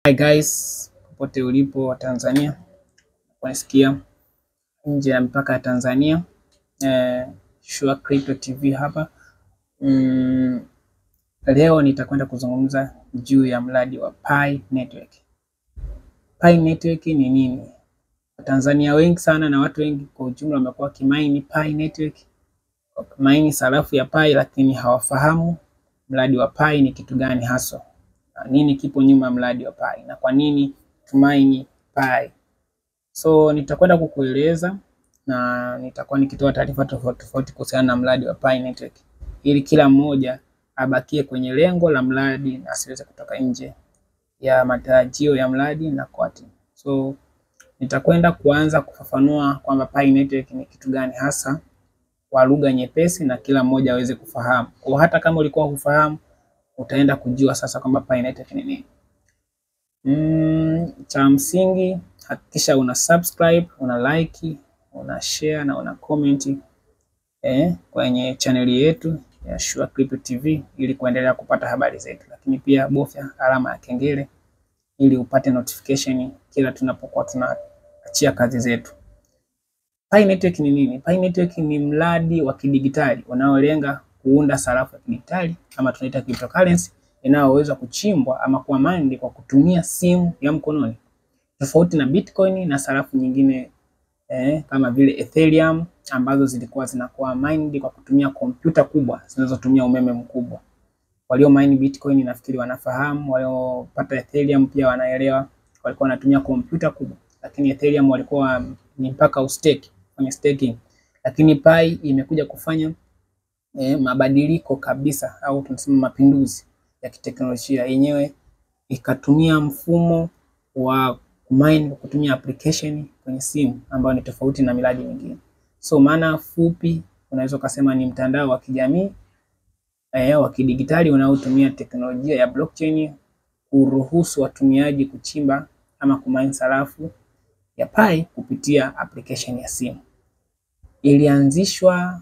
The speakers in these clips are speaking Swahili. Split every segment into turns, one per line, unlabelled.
Hi guys, popote ulipo wa Tanzania, wanasikia nje ya mipaka ya Tanzania, Sure Crypto TV hapa. Leo nitakwenda kuzungumza juu ya mradi wa Pi Network. Pi Network ni nini? Watanzania wengi sana na watu wengi kwa ujumla wamekuwa wakimaini Pi Network, wakimaini sarafu ya Pi, lakini hawafahamu mradi wa Pi ni kitu gani haswa. Nini kipo nyuma mradi wa Pi na kwa nini tumaini Pi? So nitakwenda kukueleza na nitakuwa nikitoa taarifa tofauti tofauti kuhusiana na mradi wa Pi Network ili kila mmoja abakie kwenye lengo la mradi na asiweze kutoka nje ya matarajio ya mradi na kwa timu. So nitakwenda kuanza kufafanua kwamba Pi Network ni kitu gani hasa kwa lugha nyepesi na kila mmoja aweze kufahamu. Kwa hata kama ulikuwa hufahamu, utaenda kujua sasa kwamba Pi Network ni nini. Cha msingi hakikisha una subscribe, una like, una share na una comment kwenye chaneli yetu ya Sure Crypto TV ili kuendelea kupata habari zetu. Lakini pia bofya alama ya kengele ili upate notification kila tunapokuwa tunaachia kazi zetu. Pi Network ni nini? Pi Network ni mradi wa kidigitali unaolenga kuunda sarafu ya kidigitali ama tunaita cryptocurrency inayoweza kuchimbwa ama kuwa mined kwa kutumia simu ya mkononi. Tofauti na Bitcoin na sarafu nyingine kama vile Ethereum ambazo zilikuwa zinakuwa mined kwa kutumia kompyuta kubwa zinazotumia umeme mkubwa. Walio mine Bitcoin nafikiri wanafahamu, waliopata Ethereum pia wanaelewa, walikuwa wanatumia kompyuta kubwa, lakini Ethereum walikuwa ni mpaka ustake, kwenye staking. Lakini Pi imekuja kufanya mabadiliko kabisa au tunasema mapinduzi ya kiteknolojia. Yenyewe ikatumia mfumo wa mine kwa kutumia application kwenye simu ambayo ni tofauti na miradi mingine. So maana fupi unaweza kusema ni mtandao wa kijamii wa kidigitali unaotumia teknolojia ya blockchain kuruhusu watumiaji kuchimba ama kumine sarafu ya Pi kupitia application ya simu. Ilianzishwa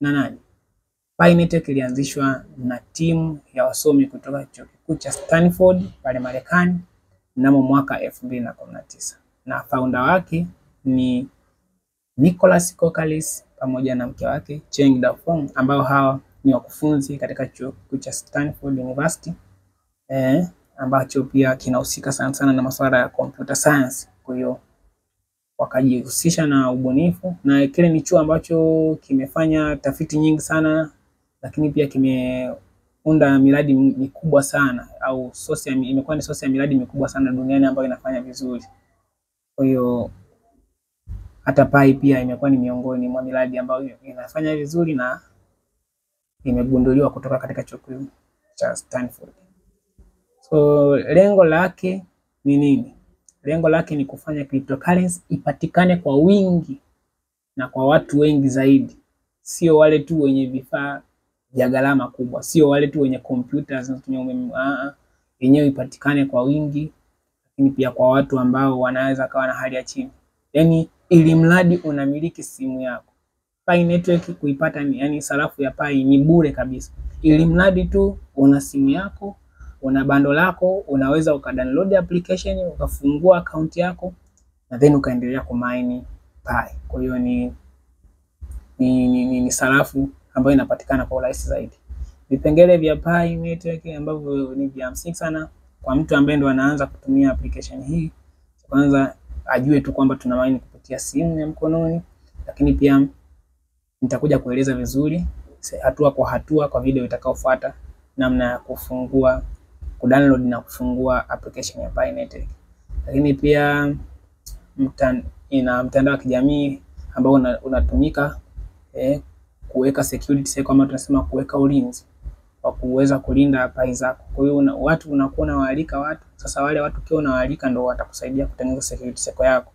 na nani? Pi Network ilianzishwa na timu ya wasomi kutoka chuo kikuu cha Stanford pale Marekani mnamo mwaka 2019 na founder wake ni Nicholas Kokkalis pamoja na mke wake Cheng Dafong, ambao hawa ni wakufunzi katika chuo kikuu cha Stanford University ambacho pia kinahusika sana sana na masuala ya computer science. Kwa hiyo wakajihusisha na ubunifu, na kile ni chuo ambacho kimefanya tafiti nyingi sana, lakini pia kimeunda miradi mikubwa sana au source imekuwa ni source ya miradi mikubwa sana duniani ambayo inafanya vizuri. Kwa hiyo hata Pi pia imekuwa ni miongoni mwa miradi ambayo inafanya vizuri na imegunduliwa kutoka katika chuo kikuu cha Stanford. So lengo lake ni nini? Lengo lake ni kufanya cryptocurrency ipatikane kwa wingi na kwa watu wengi zaidi. Sio wale tu wenye vifaa vya gharama kubwa, sio wale tu wenye kompyuta zinazotumia umeme. Yenyewe ipatikane kwa wingi, lakini pia kwa watu ambao wanaweza kawa na hali ya chini. Yaani ili mradi unamiliki simu yako. Pi Network kuipata ni, yani sarafu ya Pi ni bure kabisa. Ili mradi tu una simu yako, una bando lako, unaweza ukadownload application, ukafungua account yako na then ukaendelea kumine Pi. Kwa hiyo ni sarafu ambayo inapatikana kwa urahisi zaidi. Vipengele vya Pi Network ambavyo ni vya msingi sana kwa mtu ambaye ndo anaanza kutumia application hii. Kwanza ajue tu kwamba tuna mine kupitia simu ya mkononi, lakini pia nitakuja kueleza vizuri hatua kwa hatua kwa video itakayofuata namna ya kufungua, kudownload na kufungua application ya Pi Network. Lakini pia ina mtandao wa kijamii ambao unatumika kuweka security, kama tunasema kuweka ulinzi wa kuweza kulinda Pi zako. Kwa hiyo watu unakuwa unawaalika watu. Sasa wale watu ukiwa unawaalika ndio watakusaidia kutengeneza security circle yako.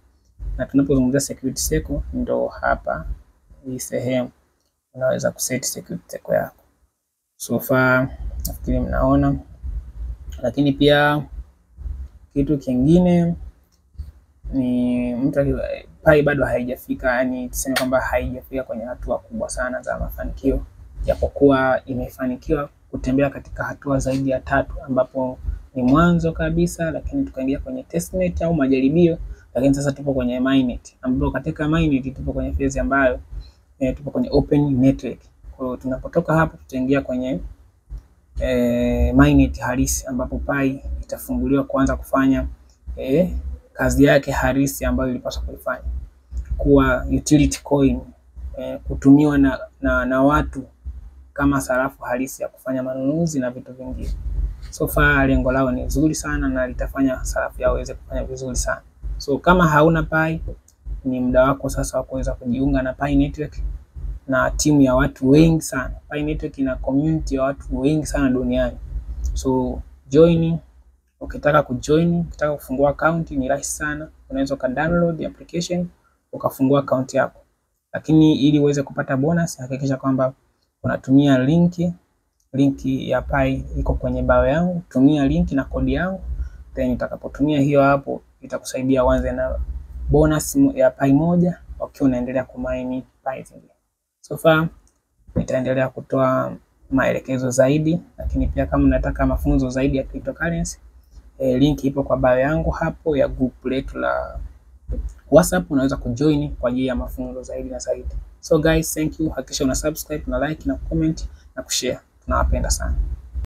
Na tunapozungumzia security circle ndio hapa hii sehemu unaweza kuset security circle yako. So far nafikiri mnaona. Lakini pia kitu kingine ni mtu Pi bado haijafika, yani tuseme kwamba haijafika kwenye hatua kubwa sana za mafanikio, japokuwa imefanikiwa kutembea katika hatua zaidi ya 3 ambapo Ni mwanzo kabisa, lakini tukaingia kwenye testnet au majaribio, lakini sasa tupo kwenye mainnet, ambapo katika mainnet tupo kwenye phase ambayo tupo kwenye open network. Kwa hiyo tunapotoka hapo tutaingia kwenye mainnet halisi ambapo Pi itafunguliwa kuanza kufanya kazi yake halisi ambayo ilipaswa kuifanya, kuwa utility coin, kutumiwa na watu kama sarafu halisi ya kufanya manunuzi na vitu vingine. So far lengo lao ni zuri sana na litafanya sarafu yao iweze kufanya vizuri sana. So kama hauna Pi, ni muda wako sasa wa kuweza kujiunga na Pi Network na timu ya watu wengi sana. Pi Network ina community ya watu wengi sana duniani. So join, ukitaka kujoin, ukitaka kufungua account ni rahisi sana. Unaweza uka download application ukafungua account yako. Lakini ili uweze kupata bonus, hakikisha kwamba unatumia linki ya Pi iko kwenye bio yangu. Tumia linki na kodi yangu, then utakapotumia hiyo hapo itakusaidia uanze na bonus ya Pi moja ukiwa unaendelea kumine Pi zingine. So far nitaendelea kutoa maelekezo zaidi, lakini pia kama unataka mafunzo zaidi ya cryptocurrency, link ipo kwa bio yangu hapo ya group letu la WhatsApp, unaweza kujoin kwa ajili ya mafunzo zaidi na zaidi. So guys, thank you. Hakikisha una subscribe na like na comment na kushare. Tunawapenda sana.